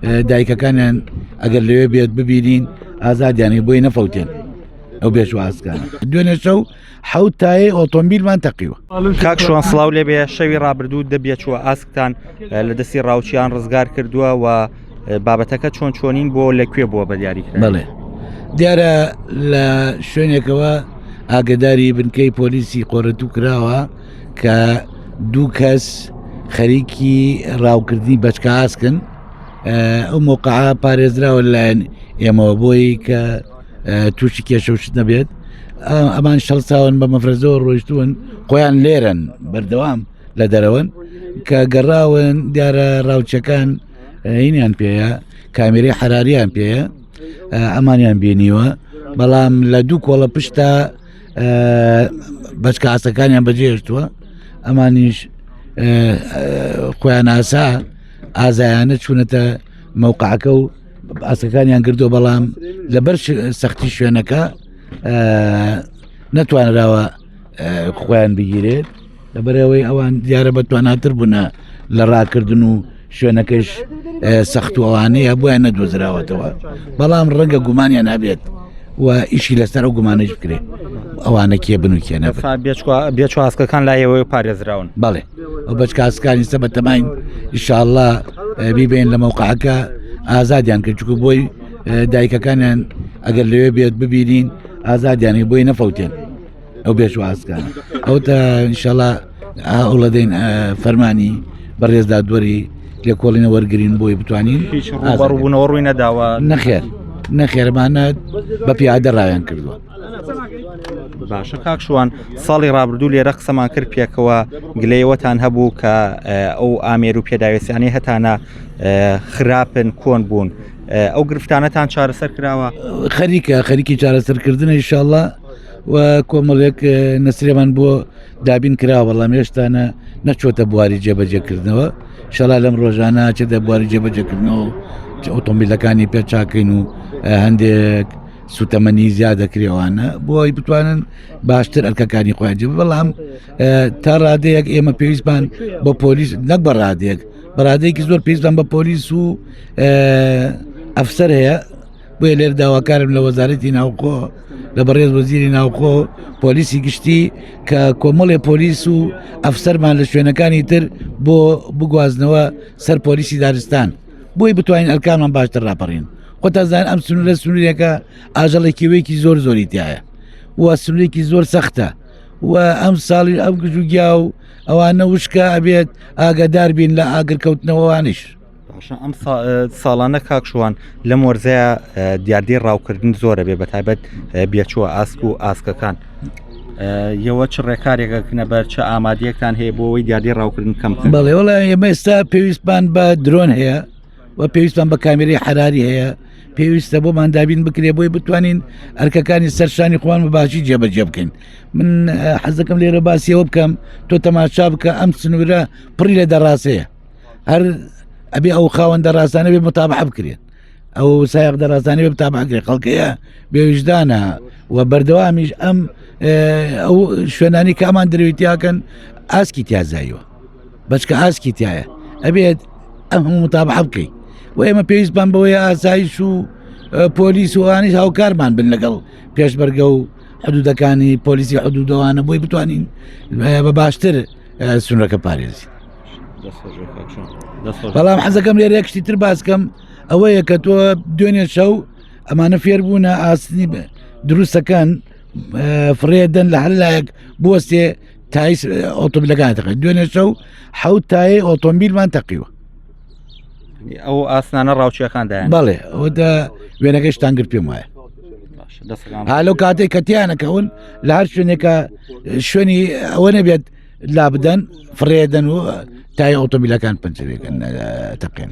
دایکەکانیان ئەگەر لەوێ بێت ببینین ئازادیانی بۆی نەفەوتێن ئەو بێچوە ئاسکانە دوێنێ شەو حەوت تایەی ئۆتۆمبیلمان تەقیوە. کاک شوان سڵاو لێبێ شەوی ڕابردوو دە بێچوە ئاسکتان لە دەستی ڕاوچیان ڕزگار کردووە و بابەتەکە چۆن چۆنین بۆ لە کوێ بووە بە دیاری بەڵێ دیارە لە شوێنێکەوە ئاگداری بنکەی پۆلیسی قۆرەتوو کراوە کە دوو کەس خەریکی ڕاوکردنی بەچکە ئاسکن ئەو مۆقعە پارێزراوە لەلایەن ئێمەوە بۆی کە تووشی کێشە و شت نەبێت ئەمان شەڵساون بە مەفرەزەوە ڕۆیشتون خۆیان لێرن بەردەوام لە دەرەوەن کە گەڕاون دیارە ڕاوچەکان هینیان پێەیە کامیرەی حراریان پێەیە ئەمانیان بینیوە بەڵام لە دوو کۆڵە پشتا بەچکە ئاسەکانیان بەجێهێشتووە ئەمانیش خۆیان ئاسا ئازایانە چوونەتە مەوقعەکە و ئاسەکانیان گردو بەڵام لەبەر سەختی شوێنەکە نەتوانراوە خۆیان بگیرێت لەبەرئەوەی ئەوان دیارە بە تواناتر بوونە لە ڕاکردن و شوێنەکەش سەخت و ئەوانەیە بۆیان نەدۆزراوەتەوە بەڵام ڕەنگە گومانیان هەبێت و ئیشی لەسەر ئەو گومانەش بکرێت ئەوانە کێ بن و کێ نەبن بێچواسکەکان لایەوەی پارێزراون بەڵێ ئەو بەچکاسکانی سە بەتەماین ئیشاءاللە بیبین لە مەوقعەکە ئازادیان کرد چکو بۆی دایکەکانیان ئەگەر لەوێ بێت ببینین ئازادیانی بۆی نەفەوتێن ئەو بێشوازکانە ئەو تا ئینشاءاللە هەوڵەدەین فەرمانی بەڕێز دادوەری لێکۆڵینە وەرگین بۆی بتوانین هیچ ڕووبەڕووبوونەوە ڕووی نەداوە نەخێر نەخێرمانە بە پیادە ڕایان کردووە. باشە کاک شوان ساڵی ڕابردوو لێرە قسەمان کرد پێکەوە گلەیەوەتان هەبوو کە ئەو ئامێر و پێداویستیانەی هەتانە خراپن کۆن بوون ئەو گرفتانەتان چارەسەر کراوە خەریکە خەریکی چارەسەرکردنە ئیشاءاللە و کۆمەڵێک نەسرێمان بۆ دابین کرا بەڵام هێشتانە نەچۆتە بواری جێبەجێکردنەوە شەڵا لەم ڕۆژانە چێتە بواری جێبەجێکردنەوە ئۆتۆمبیلەکانی پێچاکەین و هەندێک سوتەمەنی زیاد دەکرێوانە بۆ ئەوی بتوانن باشتر ئەرکەکانی خۆیان جێ بەڵام تا ڕادەیەک ئێمە پێویستمان بە پۆلیس نەک بە ڕادێک بەڕادەیەکی زۆر پێویستمان بە پۆلیس و ئەفسەر هەیە بۆیە لێر داواکارم لە وەزارەتی ناوخۆ لە بەڕێز وەزیری ناوخۆ پۆلیسی گشتی کە کۆمەڵێ پۆلیس و ئەفسەرمان لە شوێنەکانی تر بۆ بگوازنەوە سەر پۆلیسی دارستان بۆی بتوانین ئەرکانمان باشتر راپەڕین خۆتازان ئەم سنوورە سنوورێکە ئاژەڵێکی وێکی زۆر زۆری تایە و سنوورێکی زۆر سەختە و ئەم ساڵی ئەم گژوگیا و ئەوانە وشکە ئەبێت ئاگادار بین لە ئاگرکەوتنەوەوانیش. باشە ئەم ساڵانە کاک شوان لەم وەرزەیە دیاردەی ڕاوکردن زۆرە بێ بەتایبەت بێچووە ئاسک و ئاسکەکان یەوە چ ڕێکارێکەکنە بەر چە ئامادەیەکان هەیە بۆ ئەوەی دیاردەی ڕاوکردن کەم بەڵێ وڵا ئێمە ئێستا پێویستمان بە درۆن هەیە و پێویستمان بە کامیرەی حراری هەیە پێویستە بۆمان دابین بکرێ بۆی بتوانین ئەرکەکانی سەرشانی خۆمان بە باشی جێبەجێ بکەین من حەزەکەم لێرە باسیەوە بکەم تۆ تەماشا بکە ئەم سنوورە پڕی لە دەڕاسەیە هەر ئەبێ ئەو خاوەن دەڕاستانە بێ متابعە بکرێن ئەو سایق دەڕاستانی بێ متابعە کرێ خەڵکەیە بێویژدانە و بەردەوامیش ئەم ئەو شوێنانی کە ئەمان درویتیاکەن ئاسکی تیازاییوە بەچکە ئاسکی تایە ئەبێت ئەم هەموو متابعە بکەیت و ئێمە پێویستمان بەوەیە ئاسایش و پۆلیس و ئەوانیش هاوکارمان بن لەگەڵ پێشبەرگە و حدودەکانی پۆلیسی حدودەوانە بۆی بتوانین بە باشتر سنوورەکە پارێزی بەڵام حەزەکەم لێرە یەک شتی تر باسکەم ئەوەیە کە تۆ دوێنێ شەو ئەمانە فێربوونە ئاسنی دروستەکان فڕێدەن لە هەر لایەک بوەستێ تایس ئۆتۆمبیلەکان تەقی دوێنێ شەو حەوت تایەی ئۆتۆمبیلمان تەقیوە ئەو ئاسنانە ڕاوچیەکان دایان بەڵێ ئەوە وێنەکەشتان گرت پێم وایە ها لەو کاتێک کە تیانەکەون لە هەر شوێنێکە شوێنی ئەوە نەبێت لابدەن فڕێدەن و تای ئۆتۆمبیلەکان پەنجەرێکن تەقێن.